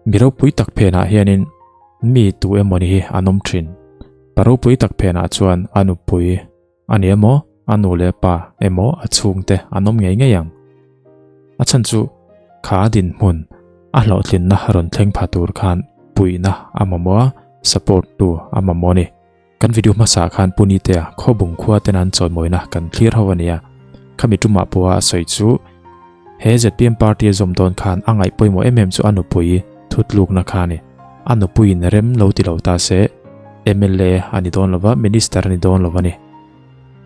Mi ropui tak phenah hianin mi tu emawni hi an awm thin. Pa ropui tak phenah chuan a nupui a ni emaw, a nu leh pa emaw a chhungte an awm ngei ngei ang. A chhan chu kha dinhmun a hlawhtlinna rawn thleng pha tur khan puihna a mamawh a, support tu a mamawh a ni. Kan video hmasa khan Punitea khawbung khua ten an chawimawina kan thlir ho a nia. Khami tumah pawha a sawi chu he zpm party a zawm dawn khan a ngaih pawimawh em em chu a nupui thutlukna kha a ni. A nupuiin rem lo ti lo ta se mla a ni dawn lova, minister a ni dawn lo a ni.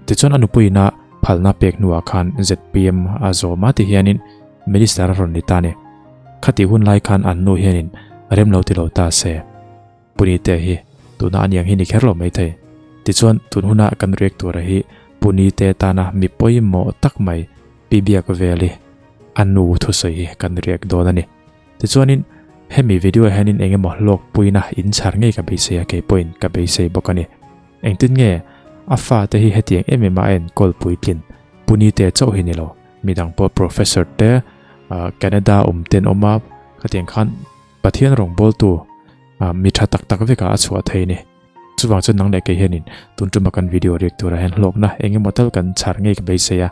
Tichuan a nupuiin a phalna pek hnuah khan zpm a zawm a ti hianin minister a rawn ni ta a ni. Khatih hun lai khan an nu hianin rem lo ti lo ta se. Punite hi tuna a niang hi ni kher lo mai thei. Tichuan, tun huna kan riak tura hi Punite tana mi pawimawh tak mai Pi Biakveli a nu thusawi hi kan riak dawn a ni. Tichuanin, hemi video ah hianin eng emaw hlawkpuina in chhar ngei ka beisei a, kei pawhin ka beisei bawk a ni. Engtin nge a fate hi hetiang em em a a enkawl puitlin Punite chauh hi ni lo, midang pawh Professor te, Canada awm te an awm a, khatiang khan Pathian rawngbawltu mi tha tak tak vekah a chhuah thei ni. Chuvang chuan nang leh kei hianin tun tuma kan video riak turah hian hlawkna eng emaw tal kan chhar ngei ka beisei a.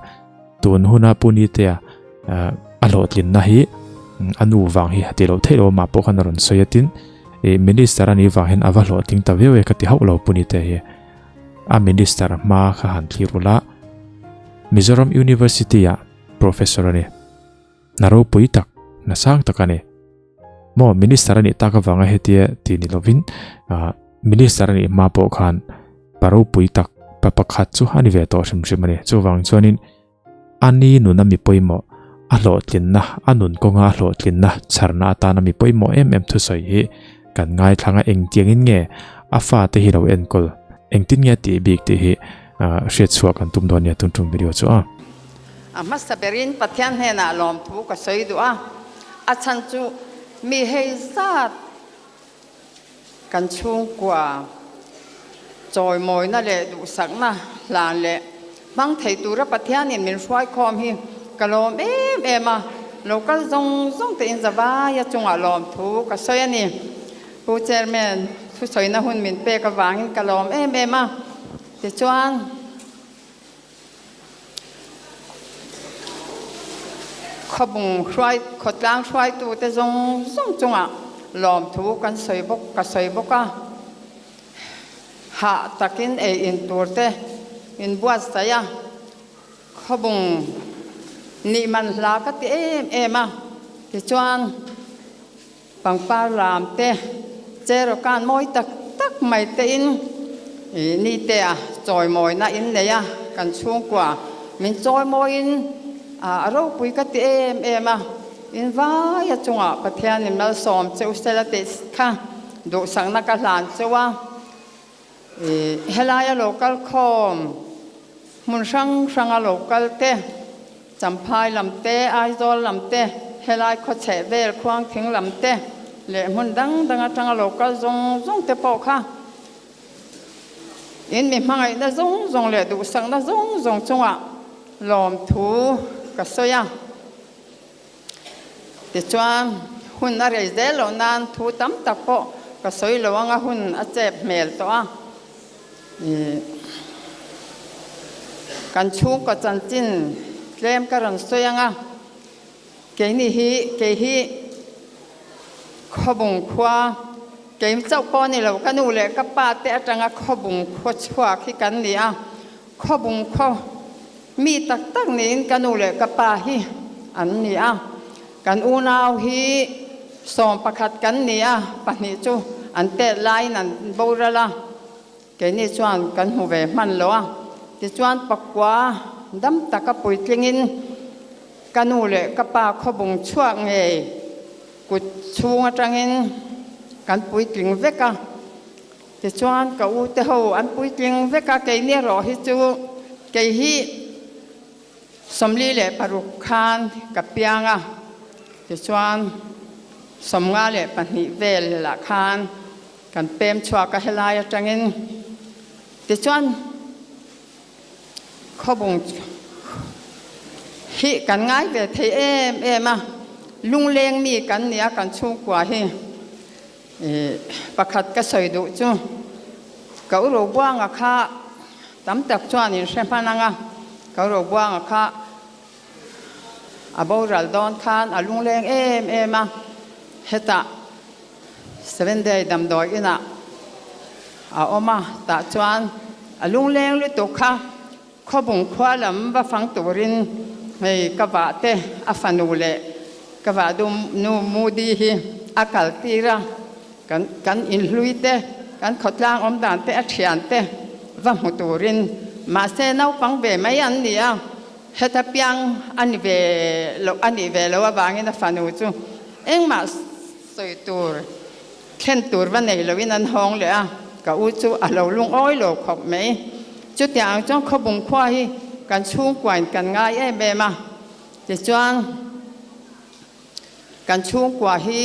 Tun huna Pu Nitea a hlawhtlinna hi a nu vang hi a ti loh theih lo a, mah pawh khan a rawn sawi a tin Minister a nih vang hian a va hlawhtling ta viau e ka ti hauh lo Pu Nitea hi. A Minister hma kha han thlir ula Mizoram University-ah Professor a ni. Hna ropui tak, hna sang tak a ni. Maw Minister a nih tak avanga hetia tih ni lovin Minister a nih hma pawh khan pa ropui tak, pa pakhat chu a ni ve tawh hrim hrim a ni. Chuvang chuanin a ni nuna mi pawimawh, a hlawhtlinna, a nun kawnga a hlawhtlinna chharna atana mi pawimawh em em thusawi hi kan ngaithlang a, engtiangin nge a fate hi lo enkawl, engtin nge a tih bik tih hi hriat chhuah kan tum dawn nia tun tum video chu a. A hmasa berin Pathian hnenah lawmthu ka sawi duh a, a chhan chu mi hei zat kan chhungkua chawimawina leh duhsakna hlan leh hmang thei tura Pathianin min hruaikhawm hi ka lawm em em a, lo kal zawng zawng tein zavaia chungah lawmthu ka sawi a ni. Pu Chairman, thusawina hun min pek avangin ka lawm em em a, tichuan, Khawbung hruai, khawtlang hruaitute zawng zawng chungah lawmthu kan sawi bawk, ka sawi bawk a. Hah takin ei in turte min buatsaih a, khawbung nih man hla ka ti em em a, tichuan Pangpar lam te, Cherokan mawi tak tak mai te in Nitea chawimawina in nei a, kan chhungkua min chawimawiin a ropui ka ti em em a, in vaia chungah Pathianin malsawm che u sela tih kha duhsakna ka hlan cheu a, helaia lo kal khawm hmun hrang hranga lo kal te, Champhai lam te, Aizawl lam te, helai khawchheh vel Khuangthing lam te leh hmun dang dang atanga lo kal zawng zawng te pawh kha in mi hmangaihna zawng zawng leh duhsakna zawng zawng chungah lawmthu ka sawi a. Tichuan, hun a rei zel loh nan thu tam tak pawh ka sawi lo anga hun a chep hmel tawh a. Kan chhungkaw chanchin tlem ka rawn sawi ang a, keini hi kei hi Khawbung khua kei chauh pawh a ni lo, ka nu leh ka pa te atanga Khawbung khua chhuak hi kan ni a, Khawbung khaw mi tak tak niin ka nu leh ka pa hi an ni a, kan unau hi 11 kan ni a, pahnih chu an tet laiin an boral a, keini chuan kan hmu ve hman lo a, tichuan pakua dam taka puitlingin ka nu leh ka pa khawbung chhuak ngei kut chhung atangin kan puitling vek a. Tichuan ka u te ho an puitling vek a, keini erawh hi chu kei hi 46 khan ka piang a, tichuan 52 vel lah khan kan pem chhuak a helai atangin. Tichuan khawbung hi kan ngai ve thei em em a, lungleng mi kan ni a kan chhungkua hi. Pakhat ka sawi duh chu ka u Robuanga kha tam tak chuan in hre hman ang a, ka u Robuanga kha a boral dawn khan a lungleng em em a, hetah Seven Day damdawi inah a awm a, tah chuan a lungleng lutuk kha Khawbung khua lam va fang turin hei ka vah te a fanu leh ka vah dum nu Moody hi a kal tir a, kan kan inhlui te, kan khawtlang awm dan te a thian te va hmu turin mahse naupang ve mai an ni a, heta piang a ni ve loh a nih ve loh avangin a fanu chu engmah sawi tur Thlen tur va nei loin an hawng leh a, ka u chu a lo lungawi lo khawp mai. Chutiang ang chuan Khawbung khua hi kan chhungkuain kan ngai em em a, tichuan kan chhungkua hi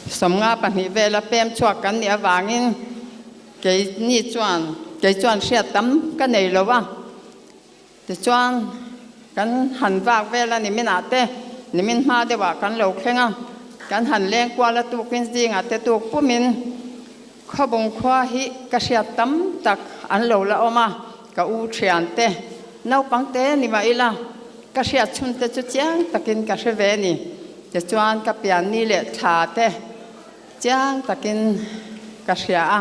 52 vela pem chhuak kan nih avangin keini chuan kei chuan hriat tam ka nei lo a. Tichuan, kan han vak vel a niminah te, nimin hma deuhah kan lo thleng a, kan han leng kual a tukin zingah te tuk pumin Khawbung khua hi ka hriat tam tak an lo la awm a, ka u thian te, naupang te ni mah ila ka hriat chhun te chu chiang takin ka hre ve ni. Tichuan, ka pianni leh thla te chiang takin ka hria a,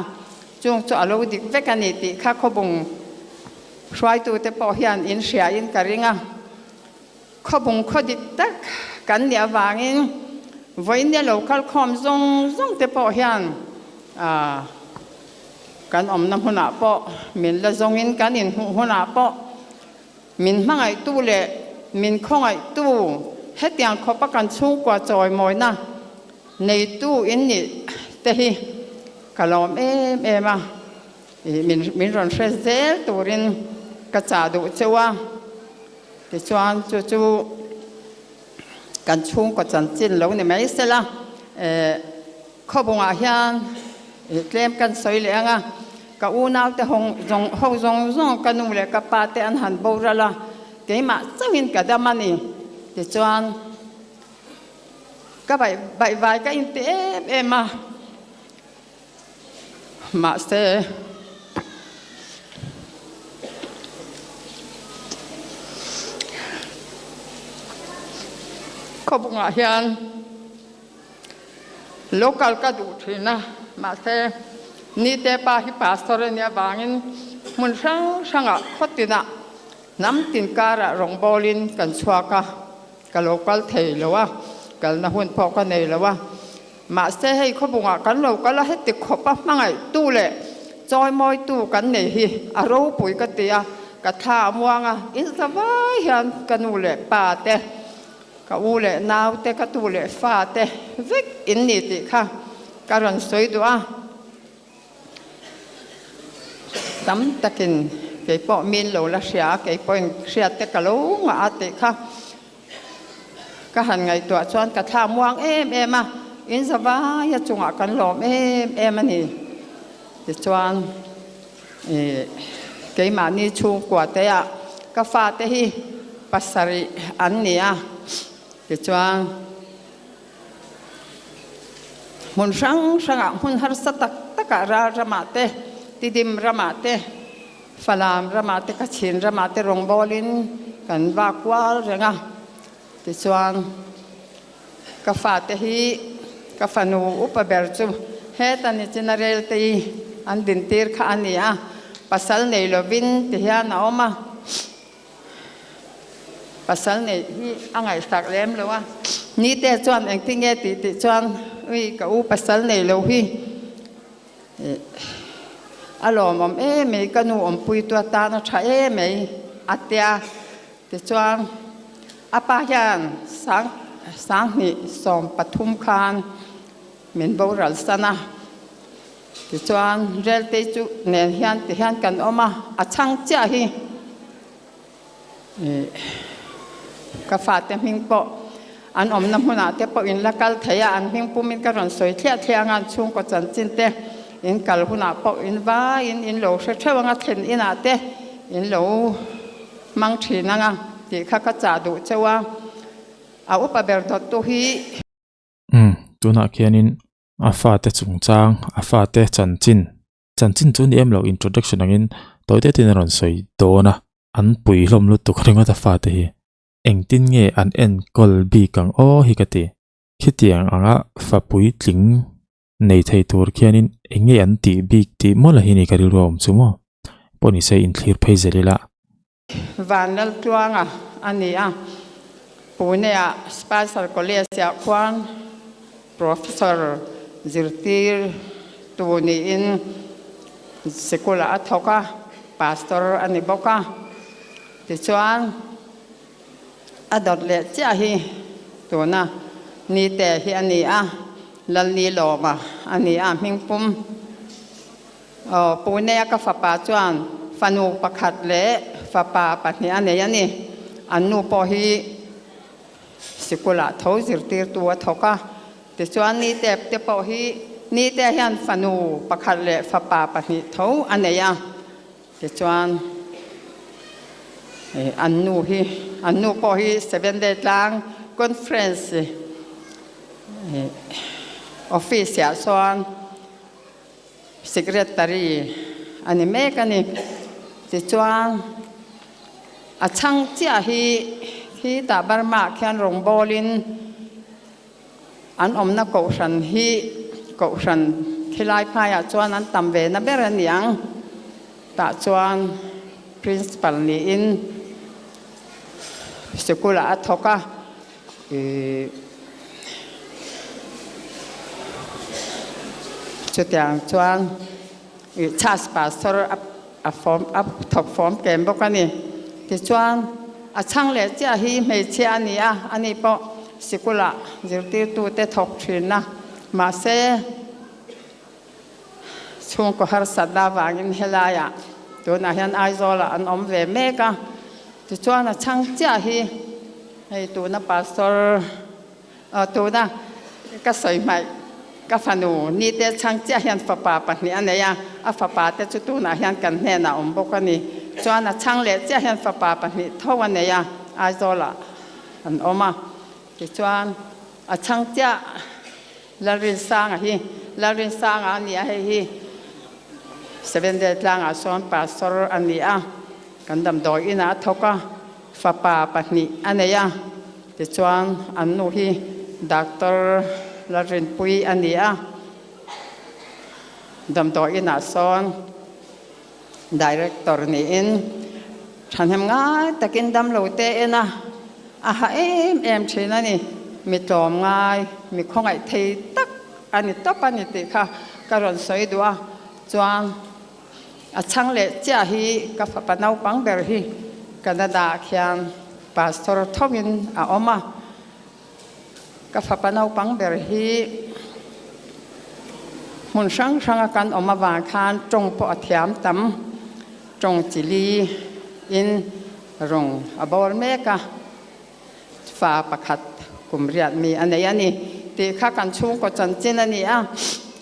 chung chu a lo dik vek a ni tih kha Khawbung Hruaitute pawh hian in hriain ka ring a, khawbung khaw dik tak kan nih avangin vawinia lo kal khawm zawng zawng te pawh hian kan awmna hmunah pawh min la zawngin kan inhmuh hunah pawh min hmangaihtu leh min khawngaihtu hetiang khawpa kan chhungkua chawimawina neitu in nih te hi ka lawm em em a. Min min rawn hre zel turin ka chah duh cheu a, tichuan chu chu kan chhungkaw chanchin lo ni mai sela, eh khawbungah hian ih tlem kan sawi leh ang a, ka unaute hawng zawng ho zawng zawng ka nu leh ka pa te an han boral a, keimah chauhin ka dam a ni, tichuan ka baih baihvai ka inti em em a. Mahse, khawbungah hian local ka duh thin a, mahse nite pa hi pastor a nih avangin hmun hrang hrangah khaw tinah hnam tin karah rawngbawlin kan chhuak a, ka lo kal thei lo a, kalna hun pawh ka nei lo a. Mahse hei khawbungah kan lo kal a, heti khawpa hmangaihtu leh chawimawitu kan nei hi a ropui ka ti a, ka thla a muang a, in za vai hian ka nu leh pa te, ka u leh nau te, ka tu leh fa te vek in ni tih kha ka rawn sawi duh a. Tam takin kei pawh min lo la hria a, kei pawhin hriat te ka lo ngah a tih kha. Ka han ngaihtuah chuan ka thla muang em em a, in zavaia chungah kan lawm em em a ni. Tichuan ih keimahni chhungkua te ah ka fate hi pasarih an ni a, tichuan hmun hrang hrangah hmun harsa tak takah ral ramah te, Tidim ramah te, Falam ramah te Kachin ramah te rawngbawlin kan vak kual reng a, tichuan ka fate hi ka fanu upa ber chu heta nichina rel te i an dintir kha a ni a, pasal nei lovin ti hian a awm a, pasal neih hi a ngaihsak lem lo a, nite chuan engtinge tih tih chuan ui ka u pasal nei lo hi. A lawmawm em mai, ka nu awmpui tu atan a tha em mai a tia. Tichuan a pa hian sang sanghnih 13 khan min boral san a. Tichuan Reltei chu nen hian tihian kan awm a, a chhang chiah hi. Ka fate hming pawh an awmna hmunah te pawh in la kal thei a, an hming pumin ka rawn sawi thliah thliah anga an chhungkaw chanchin te in kal hunah pawh in vaiin in lo hre theuh anga thlen inah te in lo hmang thin anga tih kha ka chah duh cheu a, a upa ber dawttu hi. Tunah khianin a fate chungchang, a fate chanchin, chanchin chu ni em lo introduction angin tawi te tin a rawn sawi dawn a, an pui hlawm lutuk ringawt a fate hi. Engtin nge an enkawl bik ang aw hi ka ti. Khitiang anga fa puitling nei thei tur khianin eng nge an tih bik tih mawlh a hi ni ka rilru a awm chu maw? Pawh ni se inthlir phei zel ila. Vanlaltluanga a ni a, Pune-ah Spicer College-ah khuan Professor zirtirtu niin sikulah a thawk a, Pastor a ni bawk a. Tichuan, a dawt leh chiah hi tuna nite hi a ni a, Lalnilawma a ni a, hmingpum. Aw, Pune-a ka fapa chuan fanu pakhat leh fapa pahnih a nei a ni. An nu pawh hi sikulah tho zirtirtu a thawk a. Tichuan Nite te pawh hi Nite hian fanu pakhat leh fapa pahnih tho a nei a. Tichuan an nu hi an nu pawh hi Seven Day Tlang Conference Office-ah chuan Secretary a ni mek a ni. Tichuan a chhang chiah hi khi tah Burma ah khian rawngbawlin an awmna kohhran hi kohhran khilai phaiah chuan an tam ve na ber a ni ang. Tah chuan Principal niin sikul ah a thawk a. Chutiang chuan church pastor a form a thawk form kem bawk a ni. Tichuan a chhang leh chiah hi hmeichhia a ni a, ani pawh sikulah zirtirtute thawk thin a, mahse chhungkaw harsatna avangin helaiah tunah hian Aizawlah an awm ve mek a. Tichuan a chhang chiah hi hei tuna pastor aw tuna ka sawi hmaih ka fanu nite chhang chiah hian fapa pahnih a nei a, a fapa te chu tunah hian kan hnenah awm bawk a ni. Chuan a chhang leh chiah hian fapa pahnih tho a nei a, Aizawlah an awm a. Tichuan a chhang chiah Lalrinsanga hi Lalrinsanga a ni a, hei hi Seven Day tlangah sawn pastor a ni a, kan damdawi inah a thawk a, fapa pahnih a nei a, tichuan an nu hi Doctor Lalrinpuii a ni a, damdawi inah sawn Director niin thahnem ngai takin damlo te en a, a ha em em thin a ni. Mi tlawm ngai, mi khawngaih thei tak a ni tawp a ni tih kha ka rawn sawi duh a. Chuan a chhang leh chiah hi ka fapa naupang ber hi Canada ah khian Pastor thawngin a awm a. Ka fapa naupang ber hi hmun hrang hranga kan awm avang khan tawng pawh a thiam tam. Tawng chili in rawng a bawl mek a, fa pakhat kum riat mi a nei a ni tih kha kan chhungkaw chanchin a ni a.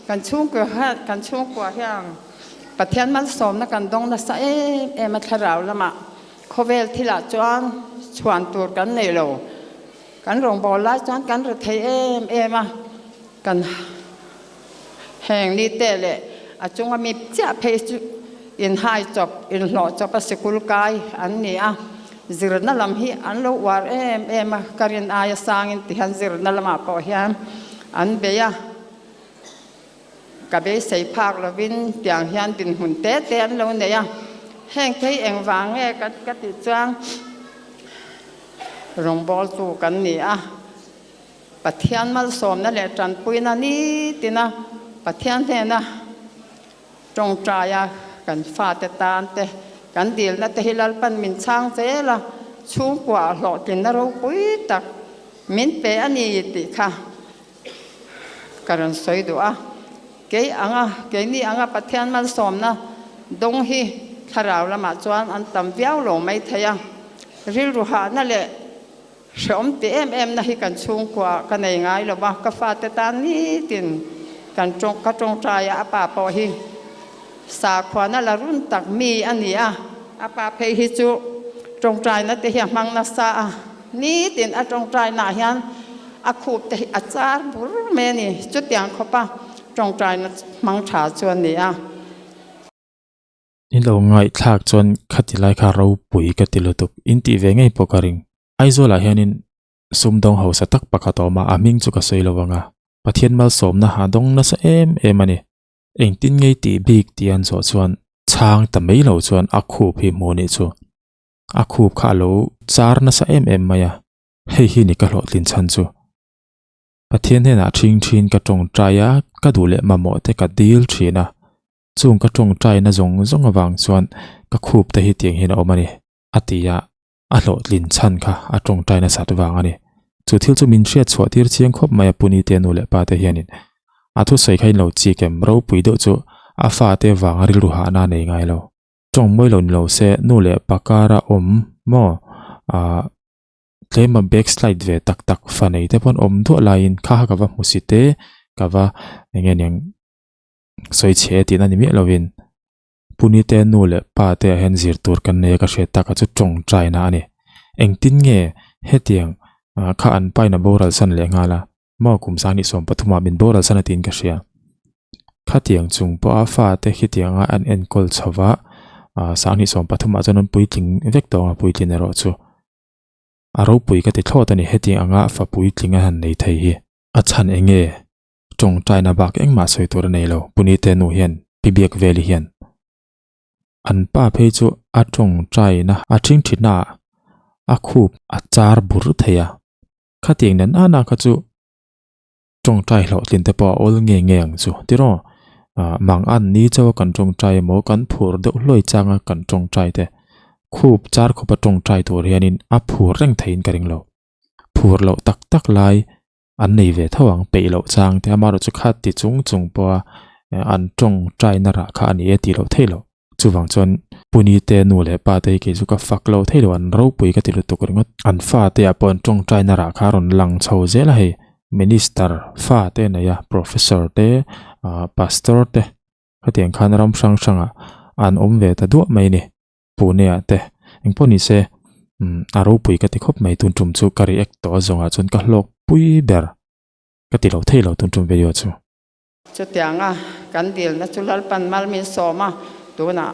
Kan chhungkua hian kan chhungkua hian Pathian malsawmna kan dawng nasa em em a thlarau lamah. Khawvel thilah chuan chhuan tur kan nei lo. Kan rawngbâwl lai chuan kan ri thei em em a, kan heng ni te leh a chunga mi chiah phei chu inhai chawp, inhlawh chawp a sikul kai an ni a. Zirna lam hi an lo uar em em a, ka rin aia sangin ti hian zirna lamah pawh hian an bei a. Ka beisei phak lovin tiang hian dinhmun te te an lo nei a, heng thei engvang nge ka ka tih chuan rawngbawltu kan ni a, Pathian malsawmna leh tanpuina nitina Pathian hnena tawngtaia kan fate tan te kan dilna te hi Lalpan min chhang zel a, chhungkua hlawhtlinna ropui tak min pe a ni tih kha Ka rawn sawi duh a, kei anga, keini anga Pathian malsawmna dawng hi thlarau lamah chuan an tam viau lo mai thei a. Rilru hahna leh hrehawm ti em em na hi kan chhungkua ka nei ngai lo va, ka fate tan nitin kan tawng, ka tawngtai a, a pa pawh hi sakhuana la run tak mi a ni a, a pa phei hi chu tawngtaina te hi a hmang nasa a, nitin a tawngtainaah hian. A khup te hi a char bur mai a ni. Chutiang khawpa tawngtaina hmang tha chu a ni a. In lo ngaihthlak chuan khati lai kha ropui ka ti lutuk in tih ve ngei pawh ka ring. Aizawlah hianin sumdawng hausa tak pakhat a awm a, a hming chu ka sawi lo ang a. Pathian malsawmna a dawng nasa em em a ni. Engtin ngei tih bik tih an zawh chuan chhang ta mai lo chuan a khup hi hmuh nih chu. A khup kha a lo char nasa em em mai a, hei hi ni ka hlawhtlin chhan chu. Pathian hnenah ṭhing ṭhin ka ṭawngṭai a, ka duh leh mamawh te ka dil ṭhin a. Chung ka ṭawngṭaina zawng zawng avang chuan ka khup te hi tiang hian a awm a ni, a ti a, a hlawhtlin chhan kha a ṭawngṭai nasat vang a ni. Chu thil chu min hriat chhuah tir chiang khawp mai a Puni te nu leh pa te hianin a thusawi kha in lo chik em ropui deuh chu a fate vanga rilru hahna a nei ngai lo. Ṭawng mawi lo ni lo se nu leh pa kara awm maw ah tlema backslide ve tak tak fa nei te pawn awm duah laiin kha kha ka va hmu si te ka va eng nge niang sawi chhe tihna ni miah lovin Puni te nu leh pa te ah hian zir tur kan nei a ka hriat tak a chu tawngtaina a ni. Engtin nge hetiang kha an pain a boral san leh nghal a maw kum sangni 13 ah min boral san a tiin ka hria. Khatiang chung pawha fate khitianga an enkawl chho va sangni 13 ah chuan an puitling vek tawng a puitlin erawh chu a ropui ka ti thlawt a ni hetiang anga fa puitling a han nei thei hi. A chhan eng nge? Tawngtaina bak engmah sawi tur a nei lo, Punite nu hian pi biak veli hian an pa phei chu a tawngtaina a thingthitna ah a khup a char bur thei a, khatiang nen ana kha chu tawngtai hlawhtlin te pawh a awl nge nge ang chu tiraw ah mang an ni chauh a kan tawngtai emaw kan phur deuh hluai changa kan tawngtai te khup char khawpa tawngtai tur hianin a phur reng theiin ka ring lo, phur loh tak tak lai An nei ve tho ang, peih loh chang te amaherawh chu kha ti chung chung pawha an tawngtaina rah kha a ni e tih loh theih loh. Chuvang chuan Puni te nu leh pa te hi kei chu ka fak lo theih loh, an ropui ka ti lutuk ringawt. An fa te ah pawh an tawngtaina rah kha a rawn lang chho zel a hei, Minister fa te a nei a, Professor te, Pastor te khatiang khan ram hrang hrangah an awm ve ta duah mai a ni. Pune ah te engpawh ni se umm a ropui ka ti khawp mai tun tum chu ka react tawh a zawngah chuan ka hlawk pui ber ka ti lo thei lo tun tum video chu. Chutianga kan dilna chu Lalpan mal min sawm a, tunah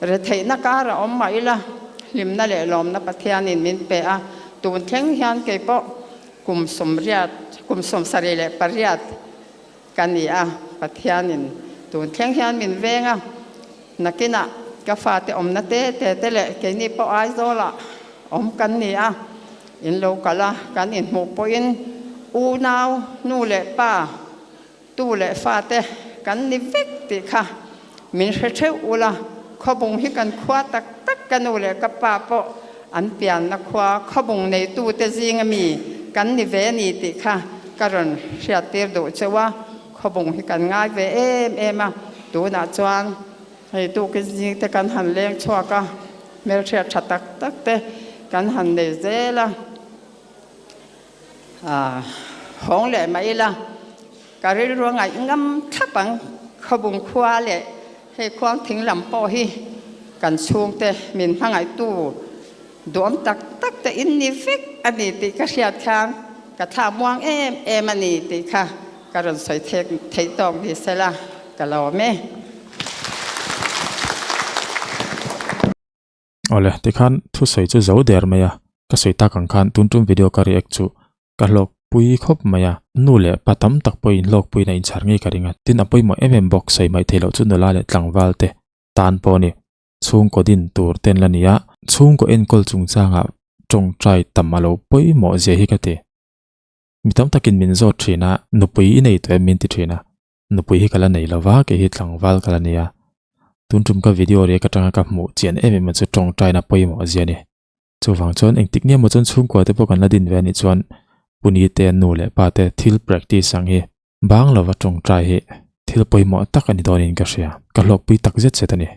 retheihna kar a awm mah ila hlimna leh lawmna Pathianin min pe a, tun thleng hian keipawh kum sawmriat kum 78 Ka ni a, Pathianin tun thleng hian min veng a, nakinah ka fate awmna te te te leh keini pawh Aizawlah awm kan ni a, in lo kal a, kan inhmuh pawhin unau, nu leh pa, tu leh fate kan ni vek tih kha min hre theuh ula, Khawbung hi kan khua tak tak ka nu leh ka pa pawh an pianna khua Khawbung neitute zinga mi kan ni ve a ni tih kha ka rawn hriattir duh cheu a, Khawbung hi kan ngai ve em em a, tunah chuan hei tukin zing te kan han leng chhuak a, hmelhriat tha tak tak te kan han nei zel a, hawng leh mai ila ka rilru a ngaih ngam thlap ang, Khawbung khua leh hei khuang thing lam pawh hi kan chhungte min hmangaihtu duam tak tak te in ni vek a ni tih ka hriat khan ka thla muang em em a ni tih kha ka rawn sawi theih tawk ni sela ka lawm e. Awle, tikhan thusawi chu zo der mai a, ka sawi tak ang khan tun tum video ka react chu ka hlawk pui khawp mai a, nu leh pa tam tak pawhin hlawk puiin a inchhar ngei ka ring a, tin a pawimawh em em bawk sawi mai theih loh chu nula leh tlangval te tan pawh a ni, chhungkaw din tur ten la ni a, chhungkaw enkawl chungchangah tawngtai tam a lo pawimawh zia hi ka ti. Mi tam takin min zawt thin a, nupui i nei tawh em min ti thin a, Nupui hi ka la nei lova, kei hi tlangval ka la nei a. Tun tum ka video riak atanga ka hmuh chian em em chu tawngtaina pawimawh zia a ni. Chuvang chuan engtik nge maw chuan chhungkua te pawh kan la din ve a nih chuan Puni te nu leh pa te thil practice ang hi bang lova tawngtai hi thil pawimawh tak a ni dawnin ka hria. Ka hlawkpui tak zet zet a ni.